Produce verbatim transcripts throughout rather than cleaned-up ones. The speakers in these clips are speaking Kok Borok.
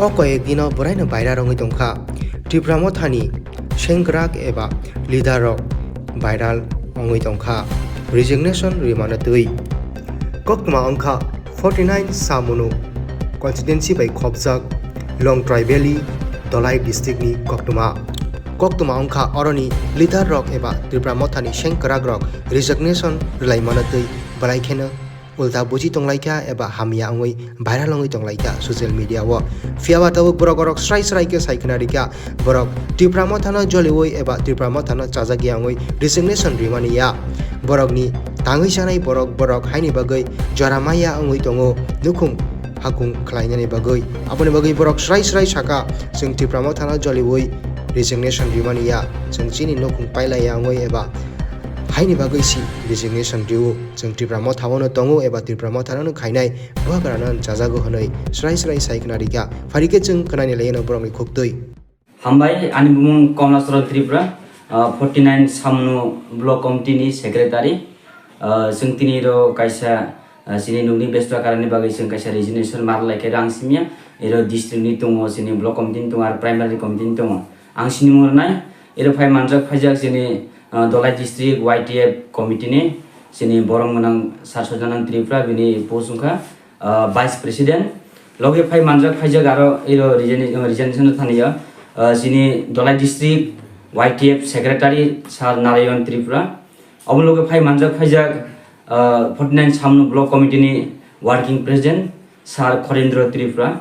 O koyek dino bwraino viral wngwi tongkha. Tipra Mothani sengkrak eba leader rok viral wngwi tongkha resignation rimano twi. Koktwma wngkha forty nine Samunu constituency bai khopjak Longtrai Valley Dholai district ni koktwma. Koktwma wngkha oroni leader rok eba Tipra Mothani sengkrak rok resignation rwlaimano twi belai kheno ulta buji tonglaikha eba hamya wngwi viral wngwi tonglaikha social media o. Phiya ba tabuk borok orok srai srai khe sai khna rikha, borok Tipra Mothano joliwi eba Tipra Mothano chajak ya wngwi resignation rimani ya. Borokni tangwi chanai borok, borok haini bagwi jora maya wngwi tongo, nukhung hakung khlainani bagwi. Aboni bagwi borok srai srai saka, chwng Tipra Mothano joliwi resignation rimani ya, chwng chini nukhung pailaiya wngwi eba haini bagwi si resignation rio. Chwng Tipra Motha-o no tongo eba Tipra Motha-no khainai buhagra no chajago hwnwi srai srai sai khna rikha. Phari khe chwng khwnani lai-o no borokni khuktwi. Hambai, ani bumung Komla Saran Tripura, ah, forty nine Samnu Block Committee ni Secretary. Ah, chwng tini ro kaisa, ah, chini nokni besto karani bagwi chwng kaisa resignation mar lai khe rang simya. Ero district ni tongo, chini Block Committee ni tongo, ar Primary Committee ni tongo. Ang sini mung rwnai, ero phai manjak phaijak chini, ah, Dholai District Y T F Committee ni chini borok mwnang Sir Sojanand Tripura, bini post wngkha, ah, Vice President. Loge phai manjak phaijak aro iro resign-, resignation thani ya, ah, chini Dholai District Y T F Secretary Sir Narayan Tripura. Obo loge phai manjak phaijak, ah, forty nine Samnu Block Committee ni Working President Sir Khorendra Tripura.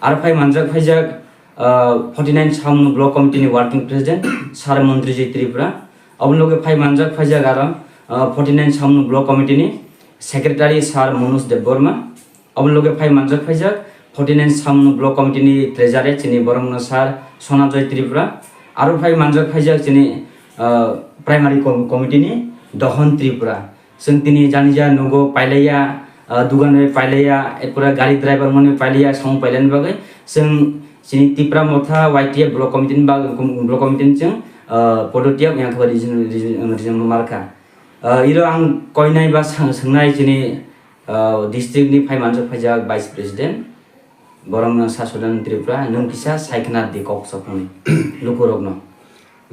Aro phai manjak phaijak, ah, forty nine Samnu Block Committee ni Working President Sir Montrijay Tripura. Obo loge phai manjak phaijak aro, ah, forty nine Samnu Block Committee ni Secretary Sir Manoj Debbarma. Obo loge phai manjak phaijak forty nine Samnu Block Committee ni Treasurer chini borok no Sir Sonajoy Tripura. Aro phai manjak phaijak chini, ah, Primary Com-, Committee ni Dohon Tripura. Chwng tini jani ja nugo pailaiya, ah, dugan bai pailaiya, erpore gari driver mani pailaiya, samung pailani bagwi chwng chini Tipra Motha Y T F Block Committee ni bag-, Block Committee ni chwng, ah, podo tiyok yang khe resignation, resignation, resignation markha. Ah, iro ang koinai ba sang-, swngnai chini, ah, district ni phai manjak phaijak Vice President, borok no Sir Sojanand Tripura, nwng kisa sai khna di kok sokmani lukurok no.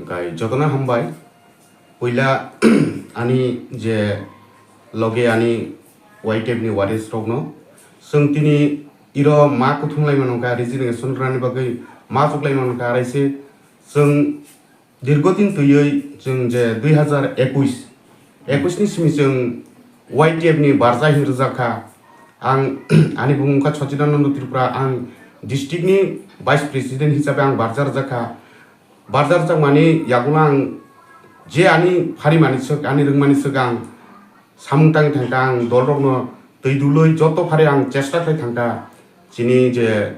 Gai jotono hambai. Puila ani je loge ani Y T F ni warriors rokno chwng tini iro ma kuthum lai mano kha, resignation rwnani bagwi ma chuk lai mano kha, araise chwng dirgho din twiwi chwng je dui hazar ekush, ekush ni simi chwng Y T F ni barja hin rwjak kha. Ang ani bumung kha Sachidananda Tripura, ang district ni vice president hisabe ang barja rwjak kha. Barja rwjakmani yagulo ang je ani pharimani swk, ani rwngmani swk ang samung tangwi thangkha, ang dolrokno twi dulwi joto phari ang chesta khlai thangkha. Chini je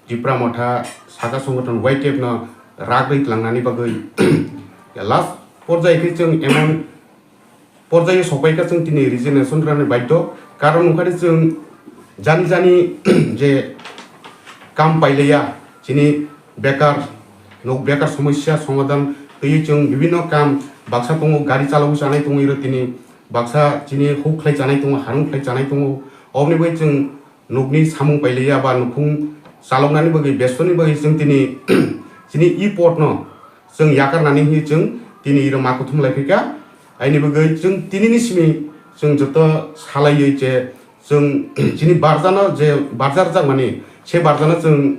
Tipra Motha saka songothon Y T F no rak rwi tlangnani bagwi last porjai khe chwng emon porjai o sokpai kha chwng tini resignation rwnani baidho. Karon wngkha de chwng jani jani je kam pailaiya, chini bekar, nok bekar somosya somadhan twiwi chwng bibhinno kam baksa tongo, gari chalogwi chanai tongo iro tini, baksa chini huk khlai chanai tongo, harung khlai chanai tongo. Oboni bai chwng nokni samung pailaiya ba nukhung chaloknani bagwi, besoni bagwi chwng tini chini e port no chwng yakarnani hinwi chwng tini iro ma kuthum lai phaikha. Aini bagwi chwng tinini simi chwng joto salaiwi je chwng chini barjano je barja rwjakmani, se barjano chwng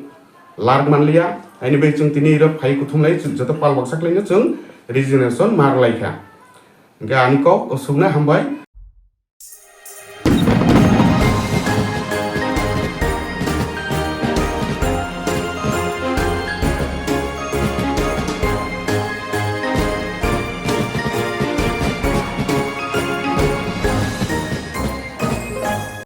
larwk manliya. Aini bagwi chwng tini iro phai kuthum lai chwng joto pal baksa khlaino chwng resignation ma rwlaikha. Hingkhe ani kok o suknai hambai.